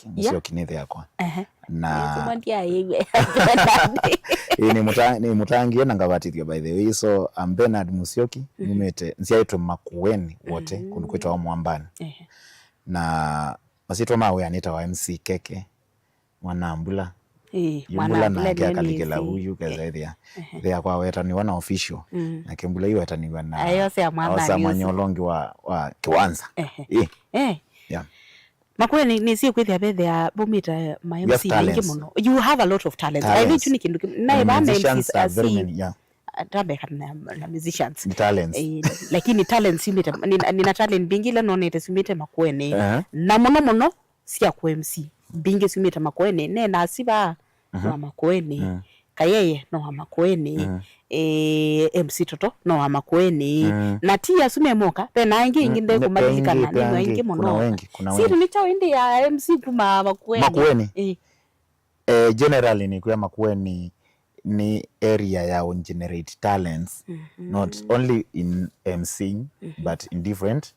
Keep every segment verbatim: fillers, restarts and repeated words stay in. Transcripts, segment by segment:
Musyoki. Yeah. Musyoki nĩ ĩthe yakwa. Ehe. Na Nĩsĩ mwa ndiaĩw'e. Ĩĩ, nĩ mũta-, nĩ mũtangie na ngavatithwa, by the way. So, I'm Bernard Musyoki, mhm, numĩte, nzyaĩtwe Makueni wote, mhm, kũndũ kwĩtawa Mwambani. Ehe. Na masyĩtwa ma wĩa nĩtawa M C Keke, mwana wa Mbula. Ĩĩ, yu mwana Mbula wa Mbula nake nĩwe akalikĩla nĩsĩ. Uyu, eh, keza ĩthĩa. Ehe. Ĩthĩa kwa wetaniwa na official. Mm. Nake Mbula yu wetaniwa na ayose ya mwana aosa nĩũsĩ. Mwanya ũla ũngĩ wa, wa kĩwanza. Ehe. Ĩĩ. Eh. Yeah. Makueni nĩsĩ kwĩthĩa vethĩa vumĩte ma M C maingĩ mũno. We have talents. You have a lot of talents. Talents. I think nĩ kĩndũ kĩ-, naĩ vaa ma M Cs are very many, yeah. Atambeka na, na musicians. Ni talents. Eh, lakini talents yumĩte, nina, nina talent mbingĩ ila nonete syumĩte Makueni. Ehe. Na mũno mũno sya kũ M C. Mbingĩ syumĩte Makueni. Nena Asiva, mhm, wa Makueni. Mm. Kayeye no wa Makueni. Mm. Eh, M C Toto no wa Makueni. Mm. Na ti asu memoka, ve na angĩ ingĩ, mm, nde kũmalizikana, nĩ aingĩ, aingĩ mũno. Kuna wengi, kuna wengi. Siri nĩ kyaũ ĩndĩ ya M C kuma Makueni? Makueni. Eh. Eh, generally nĩkwĩa Makueni nĩ area ya generate talents, mhm, not only in M C, mhm, but in different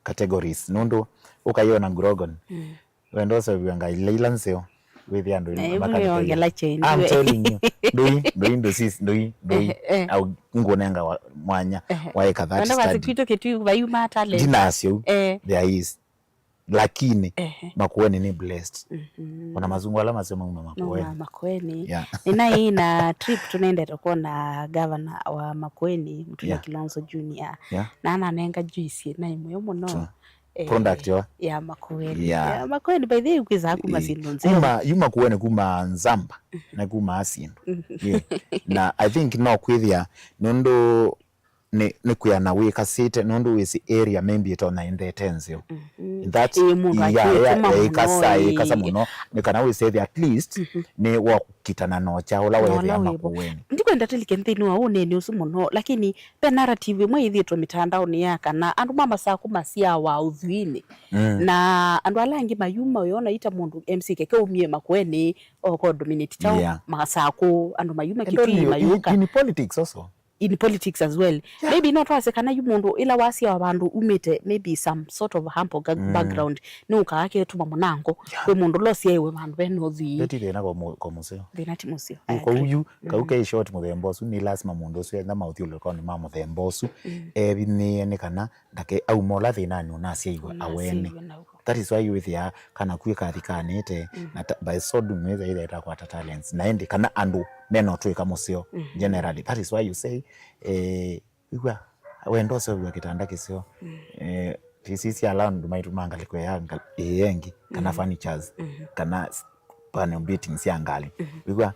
categories. Nũndũ ũkaiona Grogon, mm, wenda ũseũvw'a ngai ila, ila nzeo, wĩthĩa andũ. Na ĩvu makatĩkĩlya. Nĩongela change. I'm telling you. Ndũi, ndũi, ndũsis, ndũi, ndũi. Eh, eh. Au ngũnenga wa, mwanya, eh, wa ĩka that study. Wenda kwasya kwitũ Kĩtui vayuma talent. Ndinasyo. Eh. There is. Lakini, ehe, Makueni nĩ blessed. Mhm. Ona mazungu ala maseo mauma Makueni. Mauma Makueni. Yeah. Nĩnaĩ na trip tũnendete kwona governor wa Makueni, Mutula, yeah, Kilonzo Junior. Yeah. Na ananenga juice naĩ mũyo mũno. True. Eh, product wa? Ya Makueni. Yeah. Ya Makueni, by the way, kwĩsaa kuma, eh, syĩndũ nzeo. Kuma, yu Makueni kuma Nzamba, mhm, na kuma syĩndũ. Mhm. Yeah. Na I think no kwĩthĩa, nũndũ nĩ, nĩ kwĩana wĩkasĩte, nũndũ wĩsĩ area maybe ĩtonya ĩndete nzeo. Mhm. That, ĩĩ, mũndũ, yeah, akĩtũma, yeah, mũno, ĩkasa, ĩĩ, ĩkasa mũno, nĩ kana wĩsĩ ĩthĩa at least, mhm, nĩ wakitana na ũkya ũla wethĩa Makueni. Ndikwenda tũlike nthĩnĩ wa ũneenĩ ũsu mũno, lakini ve narrative ĩmwe ĩthĩtwe mĩtandaonĩ ya kana andũ ma Masakũ masyawa ũthwinĩ. Mm. Na andũ ala angĩ mayuma, ũyona ita mũndũ M C Keke umie Makueni, oko dominate kyaũ, yeah, Masakũ, andũ mayuma Kĩtui, mayũka. And only in, in politics also. In politics as well. Yeah. Maybe no twasye kana yu mũndũ ĩla wasyawa vandũ umĩte maybe some sort of humble ga-, mm, background, nĩ ũkaa aketuma mũnango, yeah, kwĩ mũndũ ũla ũsyaĩwe vandũ vena ũthwii. Ĩti thĩna kwa mũ-, kwa mũseo. Thĩna ti mũseo. Ĩ, I agree. Kwa ũyu, kau, mm, ke short mũthemba ũsu, nĩ lasima mũndũ ũsu enda maũthyũlũlũkonĩ ma mũthemba ũsu, mm, evinĩe nĩ kana ndake auma ũla thĩnanĩ ũnasyaĩwe awene. Ũnasyaĩwe naw'o. That is why wĩthĩaa kana kwĩ kathikanĩte, mhm, na ta-, by so doing wĩthĩa ĩtha ĩtakwata talents. Na ĩndĩ kana andũ mena ũtũĩka mũseo, mhm, generally. That is why you say, eh, wĩw'a, wenda ũseũvw'a kĩtanda kĩseo. Mm. Eh, tisi sya ala andũ maitũ ma ngalĩko ya ngal-, ĩĩ engĩ, kana, mm, furnitures, mhm, kana s-, panel beating sya ngalĩ. Mhm. Wĩw'a,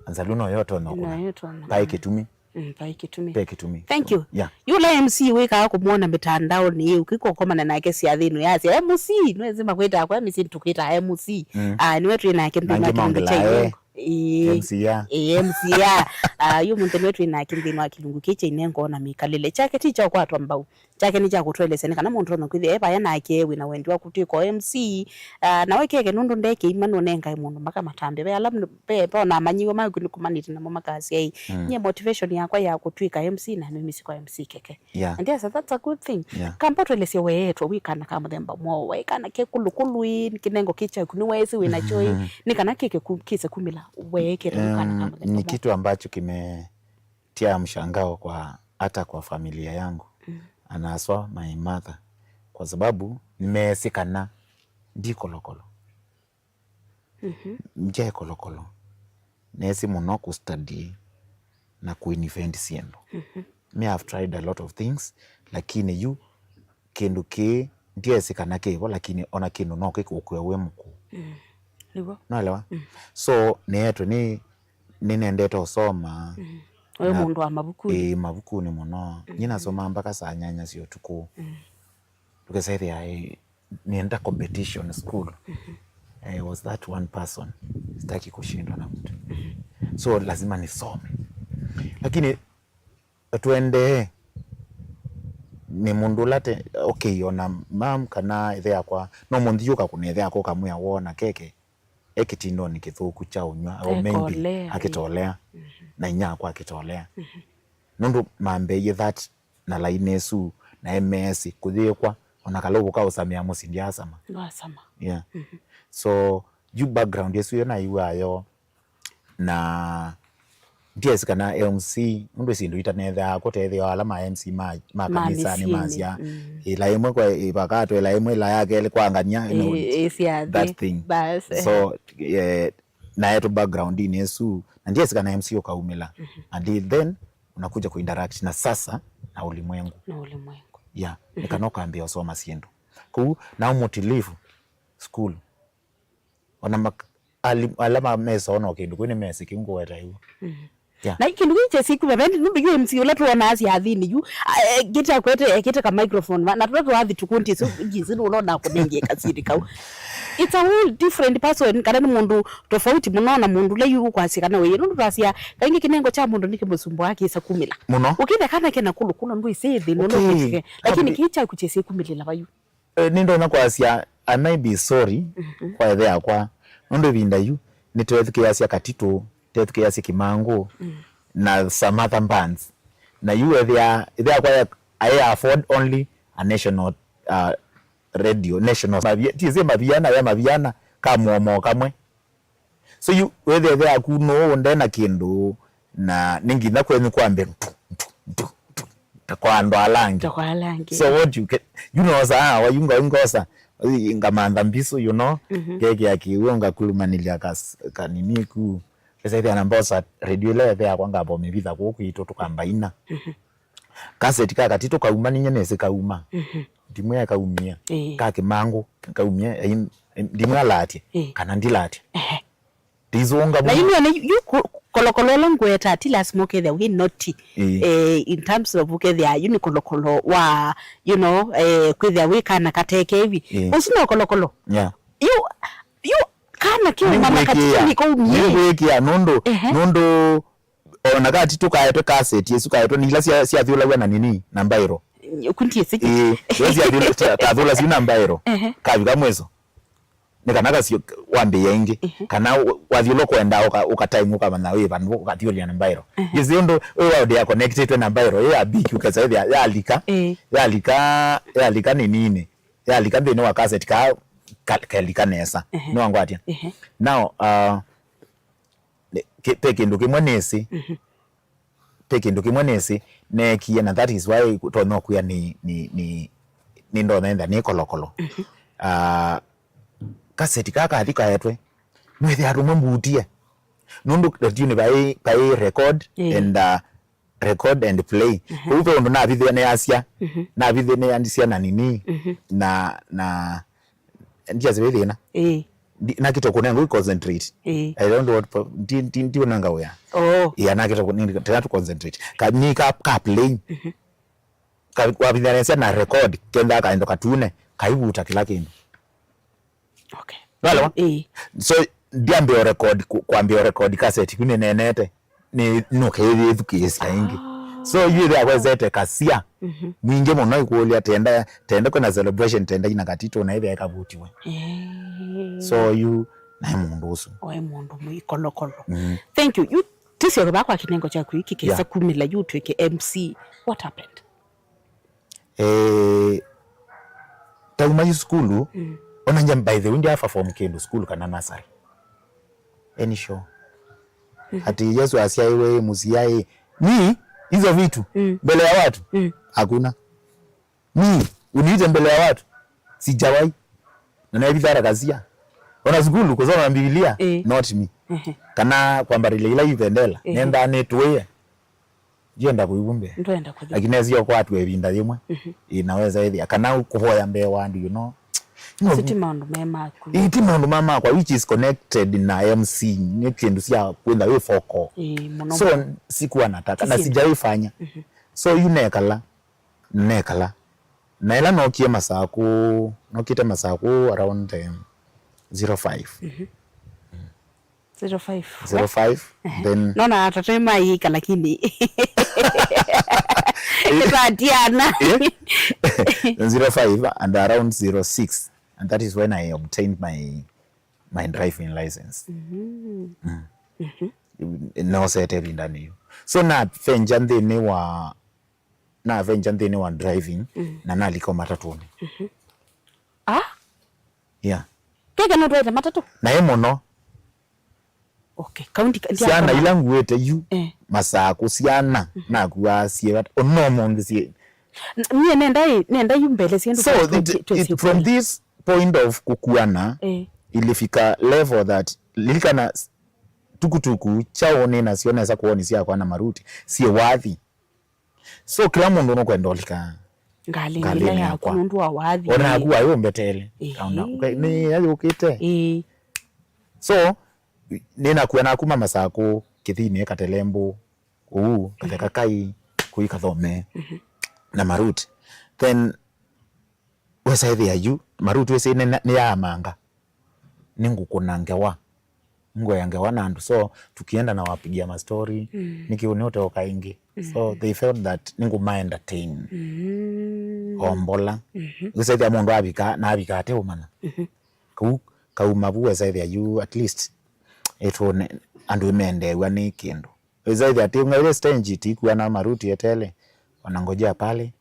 anzalu no yotonya. No ũkũna. Yotonya. Paĩ kĩtumi. Mm, vai kĩtumi. Ve kĩtumi. Thank you. Yeah. Yũla M C wĩkaa kũmwona mĩtandaonĩ, ũkĩka ũkomana nake syathĩnĩ, yasya, "M C, nĩwĩsĩ makwĩtaa kwa M C, tũkwĩtaa M C." Mm. Ah, nĩwe twĩ nake nthĩnĩ wa kĩlungu kya Iyengo. Ĩĩ. M C ya. Ĩĩ, M C ya. Ah, yu mũnthĩ nĩwe twĩ nake nthĩnĩ wa kĩlungu kĩĩ kya Inengo na mĩkalĩle. Kyake ti kya ũkwatwa mbau. Kyake nĩ kya kũtũelesya nĩ kana mũndũ ũtonya kwĩthĩa e vaya nake wĩ na wendi wa kũtw'ĩka M C. Ah, na we Keke nũndũ nde kĩima nũnengae mũndũ mpaka matambya. Ve ala m-, ve, ve ona amanyĩw'a maku nĩkumanĩte namo makasya, "Ĩ, mm, nyie motivation yakwa ya kũtw'ĩka M C na nĩmĩsĩ kwa M C Keke." Yeah. And yes, that's a good thing. Yeah. Kamba ũtũelesye weetwa wĩ kana ka mũthemba mwaũ, we kana ke kũlũkũlũ ĩ, kĩnengo kĩ kyaku nĩweesĩ wĩ nakyo ĩ, nĩ kana kĩke ku-, kĩse kumĩla weekĩte wĩ kana ka, em, mũthemba mwaũ? Ni kitu ambacho kime tia mshangao kwa, hata kwa familia yangu, mm, and haswa my mother, kwa sababu nimeesĩ kana ndi kolokolo. Mhm. Nje kolokolo. Neesĩ mũno kũstudy na kũinvent syĩndũ. Mhm. Me, I have tried a lot of things, lakini yu kĩndũ kĩĩ ndyeesĩ kana kĩvo, lakini ona kĩndũ no kĩkũkwĩa wĩ mũkũũ. Mm. Nĩw'o. Naelewa? Mm. So, neetwe nĩ, nĩnendete ũsoma. Mm. Wĩ na mũndũ wa mavukunĩ? Ĩĩ, mavukunĩ mũno. Mm. Nyie nasomaa mpaka saa nyanya sya ũtukũ. Mm. Ndũkesethĩa, eh, nĩenda competition school. Mm-hmm. I was that one person. Sitaki kushindwa na mtu. Mm-hmm. So, lazima nisome. Lakini, tuendee, nĩ mũndũ ũla te, okay, ona mam kana ĩthe yakwa, no mũnthi yũka kũna ĩthe yakwa ũkamwĩa wona Keke e kĩtindonĩ kĩthũku kya ũnyw'a, or maybe akĩtolea. Akĩtolea. Mhm. Na inyakwa akĩtolea. Mhm. Nũndũ mambeie that na laini ĩsu, na emeesĩ kũyĩkwa, ona kala ũvũka ũsamĩa mũsyĩ ndyaasama. Ndwasama. Yeah. Mhm. So, yu background ĩsu yo naiw'aa yo, na ndyĩsĩ kana M C, nũndũ syĩndũ itanethĩaa kũtethĩwa ala ma M C ma, ma kanisa nĩ masya, mm, ĩla ĩmwe kwa ĩvakatwe, ĩla ĩmwe ĩla ya kelĩ kwa ngania, you know, ĩ, ĩ, syathi, that thing. Bas, so, eh, naetũ background-inĩ ĩsu, na ndyĩsĩ kana M C ũkaumĩla. Mhm. Until then, unakuja kuinteract na sasa na ulimwengu. Na ulimwengu. Yeah, nĩ kana ũkambĩa ũsoma syĩndũ. Kũu, na ũmũtilivu, school. Ona mak-, ali-, ala ma-, mesona o kĩndũ kĩu nĩmesĩ kĩu ngũweta ĩu. Mhm. Yeah. Na kĩndũ kĩu kyesĩ kuma vendi nũndũ yu M C ũla twonaa syathĩnĩ yu, a, e, kĩte akwete, ekĩte ka microphone, va, na tũla twathi tũkũnti sũ, jinsi nũla ũnakũnengie kasiri kau. It's a whole different person, kana nĩ mũndũ tofauti mũno na mũndũ ũla yu ũkwasya kana wĩĩ. Nũndũ twasya, kaingĩ kĩnengo kya mũndũ nĩ kĩmũsumbũa kĩsa kumĩla. Mũno. Ũkĩthe kana kena kũlũ kũno ndwĩsĩ thĩna ũla ũkĩtĩke. Lakini kĩĩ kyaku kyesĩ kumĩlĩla vayu. Eh, nĩndonya kwasya, I might be sorry, mhm, kwa ĩthe yakwa, nũndũ ĩvinda yu nĩtwethukĩĩasya Katitũ, tethukĩĩasya Kĩmangũ, mm, na some other bands. Na yu ĩthe ya-, ĩthe yakwa ya-, I afford only a national, uh, radio, national. Mavia-, ti ĩsĩ maviana, ya maviana, ka mũomo kamwe. So yu wĩthĩe ĩthe yaku nũũ nde na kĩndũ, na nĩ nginya kwenyu kwambe ntu, ntu, ntu, ntu, ta kwa andũ ala angĩ. Ta kwa ala angĩ. So what you get, you know, sa, ah, wayunga ngosa, ngamantha mbisu, you know, mhm, ngekĩa kĩw'ũ, ngakulumanĩlya kas-, kanini ku. Ĩsa ĩthĩa na mbosa, radio ĩla ĩthe yakwa ngamba ũmĩvitha kũũ kwitũ, tũkambaina. Mhm. Kaseti ka Katitũ kauma, ninyie nĩsĩ kauma. Mhm. Ndimwĩa kaumie. Ĩĩ. Ka Kĩmangũ kaumie, ĩĩ, ndimwĩa laatye, ĩĩ, kana ndilaatye. Ehe. Ndizũnga na mũno. Yu nĩone yu, yu ku-, kolokolo ũla ngweta, ti lasima ũkethĩa wĩ naughty. Ĩĩ. Eh, in terms of ũkethĩa, yu nĩ kolokolo wa, you know, eh, kwĩthĩa wĩ kana katekevi. Ĩĩ. Ũsu no kolokolo. Yeah. Yu, yu, kana kĩuma na Katitũ nĩkaumie. Nĩngwĩkĩa, nũndũ, ehe, nũndũ Ona Katitũ kaetwe kaseti ĩsu kaetwe nĩ ila sya-, syathyũlaw'a na nini, na mbaĩro. Kundiĩsĩ kĩ. Ĩĩ, we syathyũla-, ta-, tathũla syu na mbaĩro. Ehe. Kavika mwĩso. Nĩ kana kasio wambĩĩa ĩngĩ. Ehe. Kana wa-, wathyũla kwenda ũka-, ũkataimũ ũkamanya wĩ vandũ ũkathyũlya na mbaĩro. Ehe. Yĩsĩ ũndũ wĩ wa ũndũ ya connectĩtwe na mbaĩro, ĩ ya biki ũkesa ĩthĩa yalika. Ĩĩ. Yalika, yalika nĩ nini. Yalika nthĩnĩ wa kaseti ka, ka, kelika nesa. Ehe. Nĩwangwatya? Ehe. Now, uh, Nĩ-, kĩ-, ve kĩndũ kĩmwe nĩsĩ. Mhm. Ve kĩndũ kĩmwe nĩsĩ neekie, na that is why tonya kwĩa nĩ, nĩ, nĩ, nĩndonya ĩtha nĩ kolokolo. Mhm. Ah, kaseti kaa kathi kaetwe, nwĩthĩa tũmwe mbutie. Nũndũ retiũnĩ vai, vai record, ĩĩ, and, uh, record and play. Mhm. Kũu ve ũndũ navithĩe nĩasya, mhm, navithĩe nĩandisya na nini, mhm, na, na, ndiasĩ ve thĩna. Ĩĩ. Ndi-, nakĩte kũnenga ũ concentrate. Ĩĩ. I don't want for, ndi, ndi, ndi ũnanga wĩa. Oh. Yeah, nakĩte kũ-, ni, tena tũ concentrate. Ka, ni ka, ka play. Mhm. Ka, wavithanĩsya na record, kenda kaendo katune, kaivuta kĩla kĩndũ. Okay. Walewa? Ĩĩ. So, ndiambia record, ku-, kwambia record cassette, ku nĩnenete. Nĩ, nũke yĩthukĩĩsya ĩngĩ. Ah. So, yu ĩthĩa kwezete kasia, mhm, mwingĩ mũno ĩkũlya tenda, tenda kwĩna celebration, tenda ina Katitũ na ĩthĩa ĩkavutiwe. Eh. So, yu naĩ mũndũ ũsu. Oe mũndũ mwĩ kolokolo. Mhm. Thank you. Yu tĩsyoke vaa kwa kĩnengo kyaku ĩkĩ kesa, yeah, kumĩla yu ũtw'ĩke M C. What happened? Eh, tauma yu sukulu, mm, ona nja, by the way, ndia perform kĩndũ sukulu kana nursery. Any show. Mhm. Ati Yesu asiaiwe, musiai. Mi, hizo vitu, mm, mbele ya watu, mm, hakuna. Mi, uniite mbele ya watu, sijawahi. Na naivithara kasia. Ona sukulu, kusoma Biblia, eh, not me. Mhm. Kana kwambarĩlya ila ivendela, eh, nenda nĩtũĩe. Ndienda kũivumbĩa. Ndwenda kũthi. Lakini nesio kwatw'a ĩvinda yĩmwe. Mhm. Inaweza ĩthĩa. Kana kũvoya mbee wa andũ, you know. You know, ti maũndũ me maku. Ĩĩ, ti maũndũ ma makwa, which is connected na M C. Nĩ kĩndũ sya kwĩtha wĩ focal. Ĩĩ, mũno. So, sikuwa nataka, na sijaifanya. Mhm. So, yu nekala, nekala. Na ĩla nokie Masakũ, nokite Masakũ around, um, zero five. Mhm. Zero five. Zero five, ehe, then nona atatũ maika lakini. Ĩtatiana. Eh? Zero five and around zero six. And that is when I obtained my, my driving license. Mhm. Mm. Mhm. Nosete ĩvindanĩ yu. So navenja nthĩnĩ wa, navenja nthĩnĩ wa driving, mm, na nalika matatũnĩ. Mhm. Ah? Yeah. Eka no twaite matatũ? Naĩ mũno. Okay, kaunti ka-, syana ila nguĩte yu, eh, Masakũ, syana nakuaa syĩ vata. Ũno mũnthĩ syĩ. N-, niĩ nenda ĩ, nenda yu mbele syendũ. So, it, it, from this point of kukuana, eh, ilifika level that, lilikana s-, tukutuku chao nĩ nasyo nesa kuoni syakwa na Maruti, syĩ wathi. So, kĩla mũndũ nũkwenda ũlika ngalĩ, ngalĩnĩ ĩla yaku yakwa, nũndũ wa wathi. Ona naku waĩ ũmbetele. Ĩĩ. Kaona, ũka-, nĩ yayũkĩte. Ĩĩ. So, nĩnakua nakuma Masakũ, Kĩthinĩ, Katelembũ, ũu, Katheka Kai, kũi Kathome, na Maruti. Then, wesa ĩthĩa yu, Maruti wĩsĩ nĩ, nĩ ya manga. Nĩngũkũna ngewa. Nĩngũea ngewa na andũ. So, tukienda na wapigia mastori, nĩkĩ ũnĩ ũteoka ĩngĩ. So, they felt that nĩngũma entertain. O mbola. Wĩsa ĩthĩa mũndũ avika, na avika ate ũmanya. Kau, kauma vu wesa ĩthĩa yu, at least, ĩtũne, andũ ĩmendeew'a nĩ kĩndũ. Wĩsa ĩthĩa ati, ngaire stage tikuwa na Maruti etele, wanangojea pale.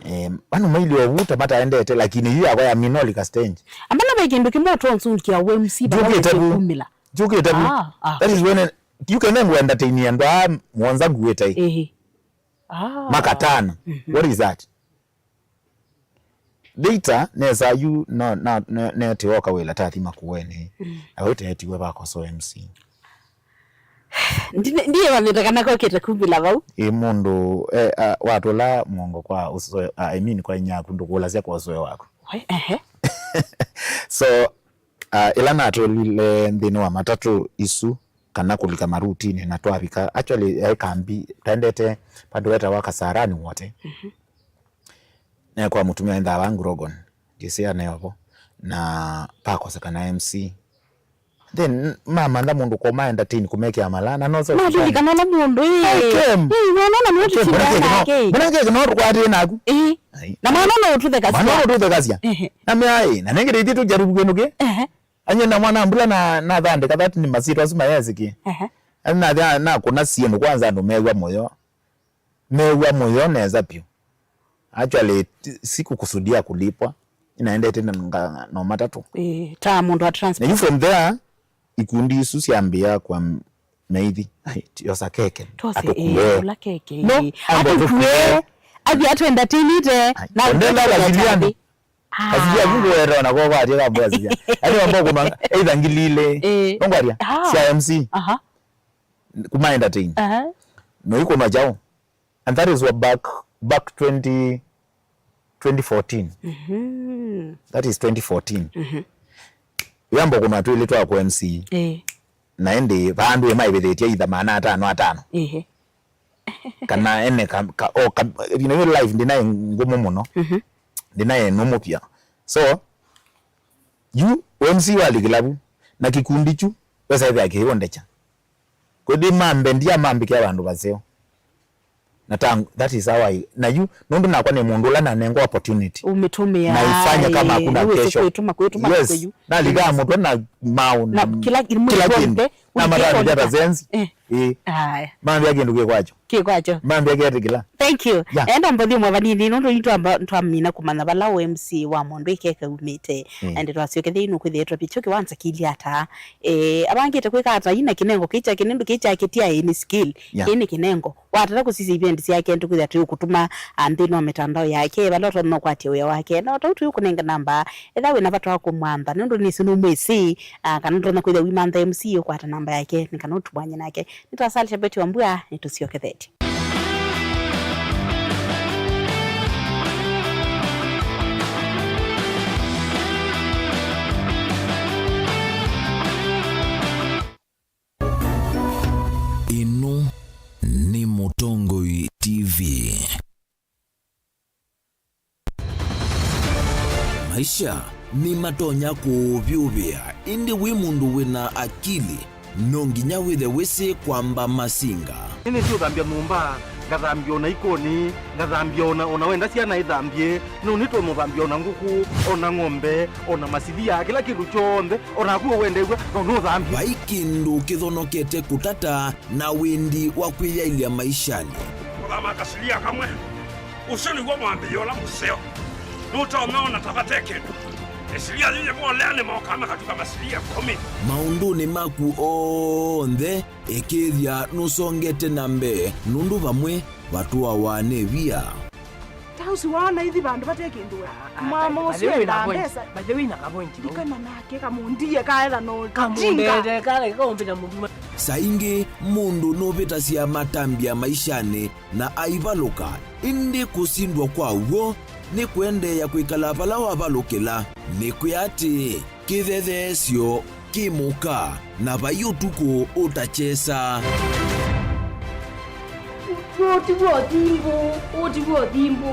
Eh, vanu maili ovuta mataendete, lakini yu yakwa ya minoli ka stage. Ambala ve kĩndũ kĩmwe ũtonzũkia we M C bala njũkĩte vu. Kumĩla. Njũkĩte vu. Ah, ah. That is when, you can then entertain andũ aa mũonza nguĩte ĩ. Ehe. Ah. Makatana. What is that? Later, nesa yu, no, na, ne, netiwa kawĩla tathi makueni. Na wĩteetiwe vakoso M C. Ndine-, ndiĩvanĩte kana kokĩte kumĩla vau. Ĩ mũndũ, eh, ah, watũla mũongo kwa ũsũe, ah, I mean, kwa inyaku, ndũkũlasya kwa ũsũe waku. We, ehe. So, ah, ĩla natũlile nthĩnĩ wa matatũ isu, kana kũlika Marutinĩ, na twavika, actually, yaĩ kambi, taendete vandũ vetawa Kasarani wote. Nekwa mũtumĩa endaa wa Ngurogon, ngĩsĩ aneovo, na pakosekana M C. Then, mamantha mũndũ koma entertain kũmekĩa mala, na no so. Nalilikana ũla mũndũ, ĩ. I came. Ĩ, mwana na mũndũ. I came. Mbona keki no, mbona keki no tũkwatĩe naku? Ĩ. Ai. Na mwana no ũtũthekasya. Mwana no ũtũthekasya. Ehe. Na mea, ĩ, na nengere ithiĩ tũjaribu kĩndũ kĩ. Ehe. Anye na mwana mbula na, na thandĩka that nĩ masitwa asu mayesĩkie. Ehe. Na, na kuna siendu kwanza andũ mew'a mũyo. Mew'a mũyo nesa vyũ. Actually, t-, sikukusudia kulipwa. Inaendete na nga-, no matatũ. Ĩĩ, ta mũndũ wa transport. Na yu from there, ikundi isu syambĩĩa kwa m-, meithi. Ai, tiosa keke. Tose, atũkue. Ĩĩ, ũla keke, no, ĩĩ. Amba atũkue. Atũkue. Athi atwendatinite. Ai, na ndenda atũkue kasilia andũ. Ah. Kasilia kungu wera na kwa kwa ateka mbwa sija. Yaani wamba kuna either ngili ile. Ĩĩ. Nongwaria. Ah. Cia M C. Aha. Kuma entertain. Aha. No iko na jao. And that is what back, back twenty, twenty fourteen. Mhm. That is twenty fourteen. Mhm. Yamba kuna twili twa kwa M C. Eh. Na ende vandu emaivithitie itha maana atano atano. Ehe. Kana ene ka, ka, o ka, you know, life ndina ngumu muno. Mhm. Ndina enu mupya. So, yu M C wa likilabu na kikundi chu wesa ithia kiwondecha. Kũthi mambe, ndia mambĩkĩa vandũ vaseo. Na ta, that is how I, na yu, nũndũ nakwa nĩ mũndũ ũla nanengwa opportunity. Umĩtũmĩa, naifanya kama ĩĩ, hakuna nĩwĩsĩ kesho. Kwĩtũma, kwĩtũma. Yes, kwĩyu. Nalikaa mũtwe na mau na, na kĩla, kĩla kĩndũ. Na matambĩkĩa ta sense. Eh. Ĩĩ. Aya. Mambĩa kĩndũ kĩ kwacho. Kĩ kwacho. Mambĩa kĩatĩkĩla. Thank you. Yeah. Enda mbothi mwa vanini, nũndũ itwamba, twamina kũmanya vala O M C wa mũndũ ikeka umĩte. Mm. Ende twasyoke thĩinĩ kwĩthĩe twapitio kĩwanza kĩilyĩ ata. Eh, abangĩte kwĩka ata ina kĩnengo kĩcha kĩnendu kĩcha kĩtia ĩĩ nĩ skill. Yeah. Ĩĩ nĩ kĩnengo. Watata kũsisya event syake, nĩtũkwĩthĩa twĩũkũtũma, ah, nthĩnĩ wa mĩtandao yake, vala ũtonya ũkwatya wĩa wake. Na o tau twĩũkũnenga namba, ethĩwa wĩna vata wa kũmwantha, nũndũ nĩsĩ nũmwĩsĩ, ah, kana ndũtonya kwĩthĩa wĩmantha M C, ũkwata namba yake, nĩ kana ũtumwanye nake. Nĩtwa Sally Shabeti wa Mbua, nĩtũsyokethetye. Ĩno nĩ Mũtongoi T V. Maisha nĩmatonya kũũvyũvĩa, ĩndĩ wĩ mũndũ wĩna akili, no nginya wĩthe wĩsĩ kwamba masinga. Nĩnĩsĩ ũthambya nyũmba, ngathambya ona ikoni, ngathambya ona, ona wenda syana ithambye, no nĩtwe mũthambya ona ngũkũ, ona ng'ombe, ona masilia, kĩla kĩndũ kyonthe, ona naku ũwendew'a, no nũthambye. Vai kĩndũ kĩthonokete kũtata na wĩndi wa kwĩyaĩlya maishanĩ. Kũthama kasilia kamwe, ũsu nĩw'o mwambĩĩo ũla mũseo. Nũtonya ona ta vate kĩndũ. Ĩsilia yĩyĩvolea nĩ moka makatuka masilia ĩkũmi. Maũndũnĩ maku onthe, ĩkĩĩthya nũsongete na mbee, nũndũ vamwe vatũawa nĩ via. Ta ũsu waona ithi vandũ vate kĩndũ we. Ah, mama ũsu endaa mbesa. By the way, na kavointi vau. Ndikana nake kamũndie kaetha no jinga. Kamũndete kala kaũmbĩta mũndũ. Saa ingĩ mũndũ nũvĩtasya matambya maishanĩ na aivalũka, ĩndĩ kũsindwa kwa w'o nĩ kũendeea kwĩkala vala wavalũkĩla. Nĩkwĩa atĩĩ, kĩthetheesyo kĩ mũka, na vai ũtukũ ũtakyesa. Ũũ tiw'o thimbũ, ũũ tiw'o thimbũ.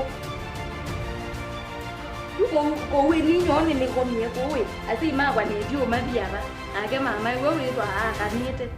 Yu kũu, kũu ĩ ninyoo nĩnĩkomie kũu ĩ, asyai makwa nĩtyo mathi ava, nake mama ĩwe wĩthwa aakanĩte.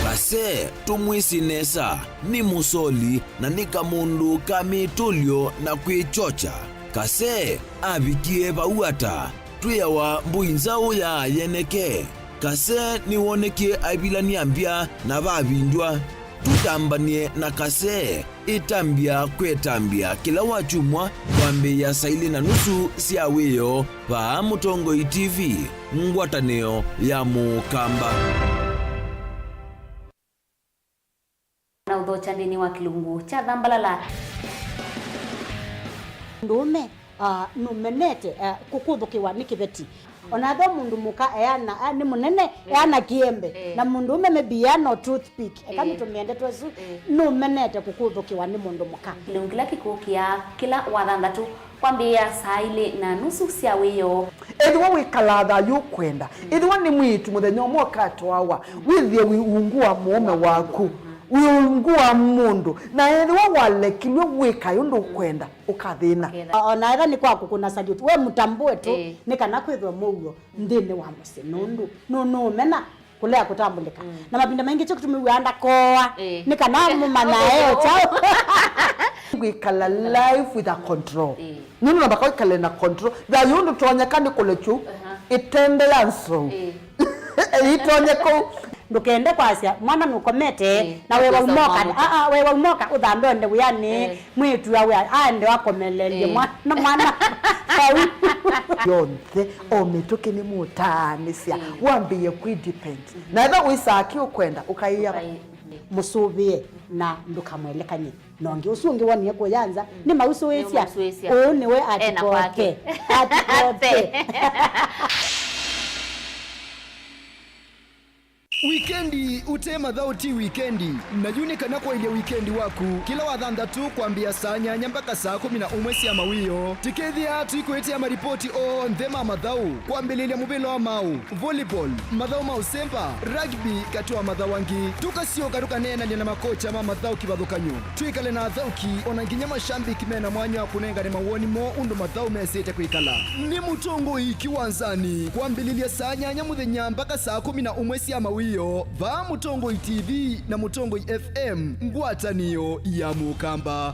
Kase, tũmwĩsĩ nesa, nĩ mũsoli na nĩ kamũndũ ka mĩtũlyo na kwĩkyokya. Kase avikie vau ata? Twĩawa mbũi nzaũ ya yeneke. Kase nĩwonekie aivilany'a mbya na vavindywa. Tũtambany'e na Kase. Ĩtambya kwĩtambya kĩla wakyumwa kwambĩĩa saa ilĩ na nusu sya wĩoo vaa Mũtongoi T V, ngwatanĩo ya Mũkamba. Na ũthokya nthĩnĩ wa kĩlungu kya Thambalala. Mũndũũme, ah, nũmenete, ah, kũkũthũkĩwa nĩ kĩveti. Ona ethĩwa mũndũ mũka eana, a, nĩ mũnene, eana kĩembe, na mũndũũme maybe eana o toothpick, eka nĩtũmĩende twesu, nũmenete kũkũthũkĩwa nĩ mũndũ mũka. Kĩlungu kĩla kĩkũkĩa kĩla wathanthatũ kwambĩĩa saa ilĩ na nusu sya wĩoo. Ethĩwa wĩkalaa thayũ ũkwenda, ethĩwa nĩ mwĩĩtu mũthenya ũmwe ũkatwawa, wĩthĩe wĩ ungu wa mũũme waku, wĩ ungu wa mũndũ, na ethĩwa walekilw'e wĩkae ũndũ ũkwenda, ũkathĩna. O-, ona etha nĩ kwa kũkũna salute, we mũtambũe tu, nĩ kana kwĩthwe mũuo nthĩnĩ wa mũsyĩ, nũndũ nũ-, nũũmena kũlea kũtambũlĩka. Na mavinda maingĩ kyo kĩtumi wĩaa ndakoa, nĩ kana mũmanya e kyaũ. Kwĩkala life with a control. Nũndũ namba kwĩkale na control. Thayũ ndũtonyeka nĩ kũlekyu ĩtende ya nsou. Ĩitonye kũu. Ndũkende kwasya mwana nũkomete, na wewa umoka, aa, wewa umoka ũthambe onde wĩanĩ, mwĩĩtu awe aende akomelelye mwana, mwana vau. Yonthe, o mĩtũkĩ nĩmũtaanĩsya, wambĩĩe kwĩ depend. Na ethwa wĩsaa kĩ ũkwenda, ũkaĩa. Mũsũvĩe na ndũkamwelekany'e. Na ũngĩ ũsu ũngĩ wonie kũya nza, nĩmausũĩsya. Nĩmausũĩsya. Ũũ nĩwe ena kwake. Atikote. Atikote. Wikendi ũte mathaũ ti wikendi, na yu nĩ kana kwaĩlya wikendi waku. Kĩla wathanthatũ kwambĩĩa saa nyanya mpaka saa kũmi na ũmwe sya mawĩoo, tũkethĩa tũikwĩtĩa maripoti onthe ma mathaũ, kwambĩlĩlya mũvĩla wa maũ, volleyball, mathaũ ma ũsemba, rugby, katĩ wa mathaũ angĩ. Tũkasyoka tũkaneenany'a na makocha ma mathaũ kĩvathũkany'o, twĩkale na athaũki, o na nginya mashambiki me na mwanya wa kũnengane mawoni moo ũndũ mathaũ mesĩte kwĩkala. Nĩ Mũtongoi Kĩwanzanĩ, kwambĩlĩlya saa nyanya mũthenya mpaka saa kũmi na ũmwe sya mawĩoo, vaa Mũtongoi T V na Mũtongoi F M, ngwatanĩo ya Mũkamba.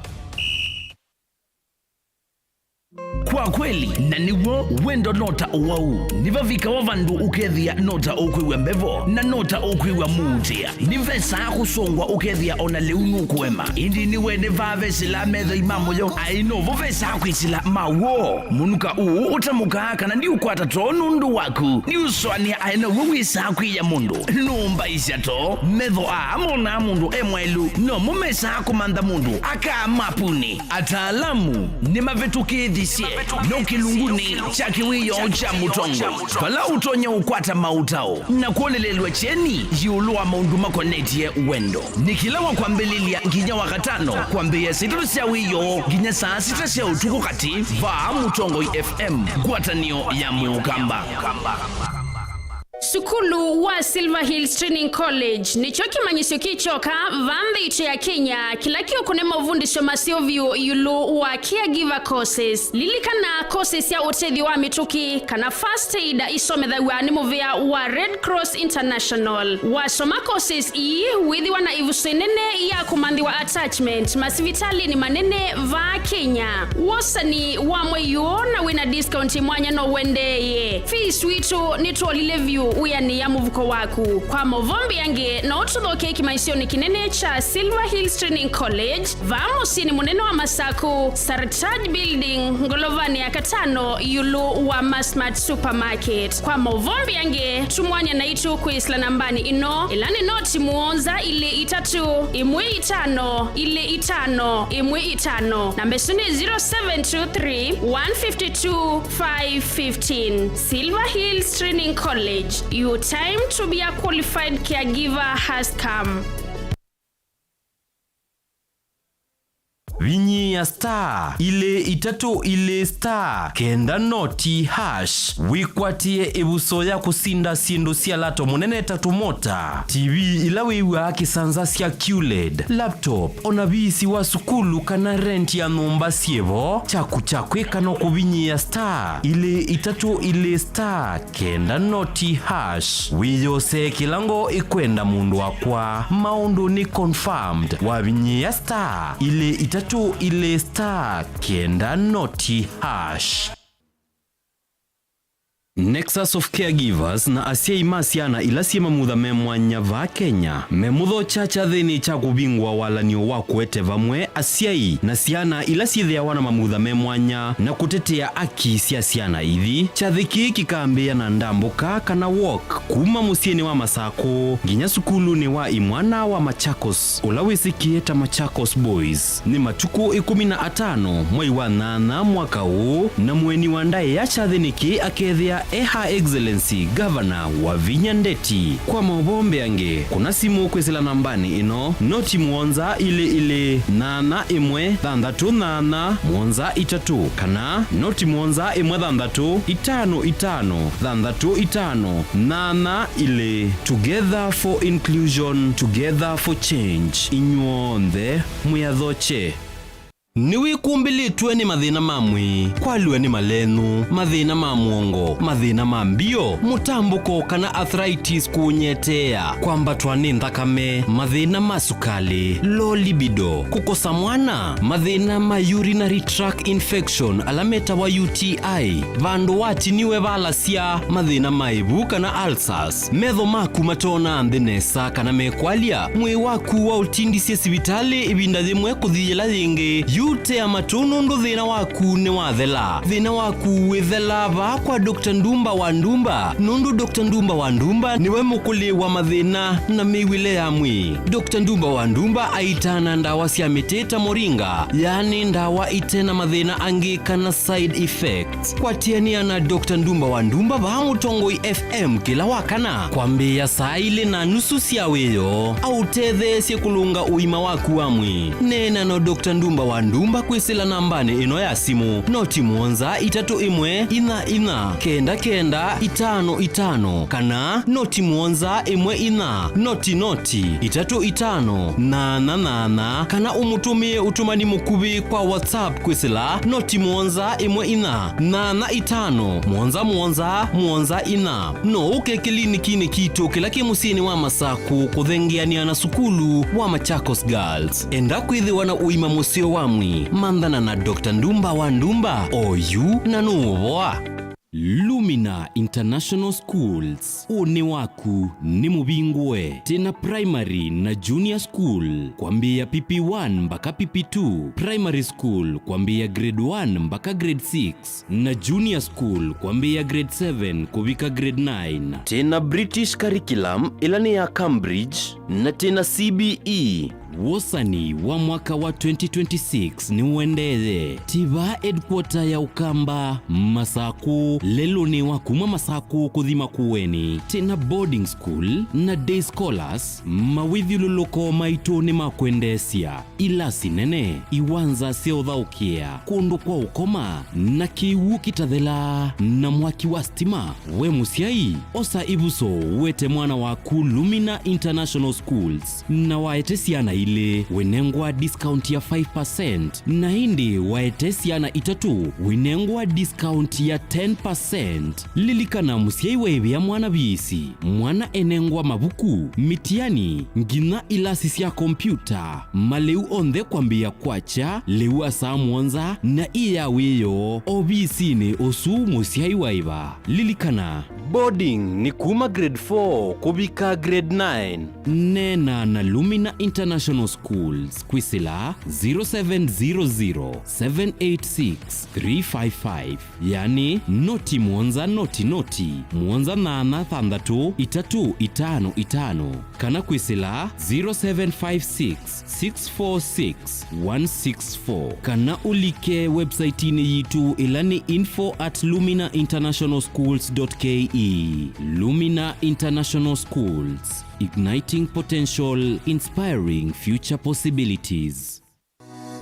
Kwa kweli, na nĩw'o, wendo no ta ũwau. Nĩvavikawa vandũ ũkethĩa no ta ũkwĩw'a mbevo, na no ta ũkwĩw'a mũutĩa. Nĩvesaa kũsongwa ũkethĩa o na lĩu nũkũema. Ĩndĩ nĩwene vaa vesĩlaa methoi ma mũyo, aĩ novo vesaa kwĩsĩla ma w'o. Mũnuka ũũ ũtamũkaa kana ndiũkwata too nũndũ waku. Nĩũsũanĩa aĩ naw'o wĩsaa kwĩya mũndũ. Nũmbaisya too, metho aa monaa mũndũ e mwaĩlu, nomo mesaa kũmantha mũndũ akaa mapuni. Ataalamu nĩmavĩtũkĩĩthisye no kĩlungunĩ kya kĩwĩoo kya Mũtongoi, vala ũtonya ũkwata maũtao na kwonelelw'a kyeni ĩũlũ wa maũndũ makonetye wendo. Nĩ kĩla wa kwambĩlĩlya nginya wa katano, kwambĩĩa saa itatũ sya wĩoo nginya saa sita sya ũtukũ katĩ, vaa Mũtongoi F M, ngwatanĩo ya Mũkamba. Sukulu wa Silver Hills Training College nĩkyo kĩmanyĩsyo kĩ kyoka va nthĩ itũ ya Kenya kĩla kĩũkũne mavundĩsyo maseo vyũ ĩũlũ wa caregiver courses. Lilikana, courses sya ũtethyo wa mĩtũkĩ kana first aid isomethaw'a nĩ mũvĩa wa Red Cross International. Wasoma courses ii, wĩthĩwa na ĩvuso ĩnene ya kũmanthĩwa attachment masivitalĩnĩ manene vaa Kenya. Wosani wa mwei ũũ na wĩna discount mwanya no ũendeeye. Fees witũ nĩtwolile vyũ, Wĩanĩa mũvuko waku. Kwa maũvoo mbeange, no ũtũthokee kĩmanyĩsyonĩ kĩnene kya Silver Hills Training College, vaa mũsyĩnĩ mũnene wa Masaku, Sartaj Building, ngolovanĩ ya katano, ĩũlũ wa Masmart Supermarket. Kwa maũvoo mbeange, tumwany'a naitũ kwĩsĩla nambanĩ ĩno, ĩla nĩ noti mũonza ilĩ itatũ, ĩmwe itano, ilĩ itano, ĩmwe itano. Namba ĩsu nĩ zero seven two three, one fifty two, five fifteen. Silver Hills Training College, your time to be a qualified caregiver has come. Vinyĩĩa star ilĩ itatũ ilĩ star kenda noti hash wĩkwatĩe ĩvuso ya kũsinda syĩndũ sya lato mũnene ta tũmota, T V ila wĩw'aa kĩsanza sya QLED, laptop, o na viisi wa sukulu kana rent ya nyũmba syĩ vo. Kyaku kya kwĩka no kũvinyĩĩa star ilĩ itatũ ilĩ star kenda noti hash. Wĩyosee kĩla ngoo ĩkwenda, mũndũ wakwa. Maũndũ nĩ confirmed. Wavinyĩĩa star ilĩ itatũ ilĩ star kenda noti hash. Nexus of Caregivers na asyai ma syana ila syĩ mamutha me mwanya vaa Kenya memũthokya kyathĩnĩ kya kũvingũa walan'yo wa kũete vamwe asyai na syana ila syĩthĩawa na mamutha me mwanya na kũtetea aki sya syana ithi. Kyathĩ kĩĩ kĩkambĩĩa na ndambũka kana walk kuma mũsyĩnĩ wa Masakũ nginya sukulunĩ wa imwana wa Machakos, ũla wĩsĩkĩe ta Machakos Boys. Nĩ matukũ ĩkũmi na atano mwei wa nyanya mwaka ũũ, na mũeni wa ndaĩa kyathĩnĩ kĩĩ akethĩa e Her Excellency Governor Wavinya Ndeti. Kwa maũvoo mbeange, kũna simũ kwĩsĩla nambanĩ ĩno, noti mũonza ilĩ ilĩ, nyanya ĩmwe, thanthatũ nyanya, mũonza itatũ, kana noti mũonza ĩmwe thanthatũ, itano itano, thanthatũ itano, nyanya ilĩ. Together for inclusion, together for change. Inyw'onthe mwĩathokye. Nĩwĩkumbĩlĩtwe nĩ mathĩna ma mwĩĩ, kwalw'a nĩ malenũ, mathĩna ma mũongo, mathĩna ma mbio, mũtambũko kana arthritis kũũnyeteea, kwambatwa nĩ nthakame, mathĩna ma sukalĩ, low libido, kũkosa mwana, mathĩna ma urinary tract infection ala metawa U T I, vandũ watiniwe valasya, mathĩna ma ĩvu kana ulcers, metho maku matoonaa nthĩ nesa kana mekwalya, mwĩĩ waku waũtindisye sivitalĩ ĩvinda yĩmwe kũthi yĩla yĩngĩ, yu tea matũ nũndũ thĩna waku nĩwathela. Thĩna waku wĩthela vaa kwa Doctor Ndumba wa Ndumba, nũndũ Doctor Ndumba wa Ndumba nĩwe mũkũlĩ wa mathĩna na mĩw'ĩle ya mwĩĩ. Doctor Ndumba wa Ndumba aitaa na ndawa sya mĩtĩ ta moringa, yaani ndawa ite na mathĩna angĩ kana side effects. Kwatĩanĩa na Doctor Ndumba wa Ndumba vaa Mũtongoi F M kĩla wa kana kwambĩĩa saa ilĩ na nusu sya wĩoo, aũtetheesye kũlũnga ũima waku wa mwĩĩ. Neena na Doctor Ndumba wa Ndumba kwĩsĩla nambanĩ ĩno ya simũ, noti mũonza itatũ ĩmwe inya inya kenda kenda itano itano, kana noti mũonza ĩmwe inya noti noti itatũ itano nyanya nyanya, kana ũmũtũmĩe ũtũmani mũkuvĩ kwa WhatsApp kwĩsĩla noti mũonza ĩmwe inya nyanya itano mũonza mũonza mũonza inya. No ũke kĩlinikinĩ kitũ kĩla kĩ mũsyĩnĩ wa Masakũ kũthengeanĩa na sukulu wa Machakos Girls. Enda kwĩthĩwa na ũima mũseo wa mwĩĩ, manthana na Doctor Ndumba wa Ndumba, oyu na nũũvoa. Lumina International Schools, ũnĩ waku nĩ mũvingũe. Twĩna primary na junior school kwambĩĩa P P one mbaka P P two, primary school kwambĩĩa grade one mbaka grade six, na junior school kwambĩĩa grade seven kũvika grade nine. Twĩna British curriculum ĩla nĩ ya Cambridge, na twĩna C B E. Wosani wa mwaka wa twenty twenty-six nĩũendeeye. Twĩ vaa headquarter ya Ũkamba, Masakũ, lelũnĩ wa kuma Masakũ kũthi Makueni. Twĩna boarding school na day scholars. Mawĩthyũlũlũko maitũ nĩ ma kwendeesya. Ilasi nene, iwanza sya ũthaũkĩa, kũndũ kwa ũkoma, na kĩw'ũ kĩtathelaa, na mwaki wa stima. We mũsyai, osa ĩvuso ũete mwana waku Lumina International Schools, na waete syana ilĩ, wĩnengwa discount ya five percent, na ĩndĩ waete syana itatũ, wĩnengwa discount ya ten percent. Lilikana, mũsyai waĩvĩa mwana viisi, mwana enengwa mavuku, mitiani, nginya ilasi sya kompyuta, malĩu onthe kwambĩĩa kwakya lĩu wa saa mũonza na ĩya wĩoo ovisinĩ ũsu mũsyai waĩva. Lilikana, boarding nĩ kuma grade four kũvika grade nine. Neena na Lumina International Schools kwĩsĩla zero seven zero zero, seven eight six, three five five, yani noti mũonza noti noti, mũonza nyanya thanthatũ itatũ itano itano, kana kwĩsĩla zero seven five six, six four six, one six four, kana ũlike website-inĩ yitũ, ĩla nĩ info at lumina international schools dot K E. Lumina International Schools, igniting potential, inspiring future possibilities.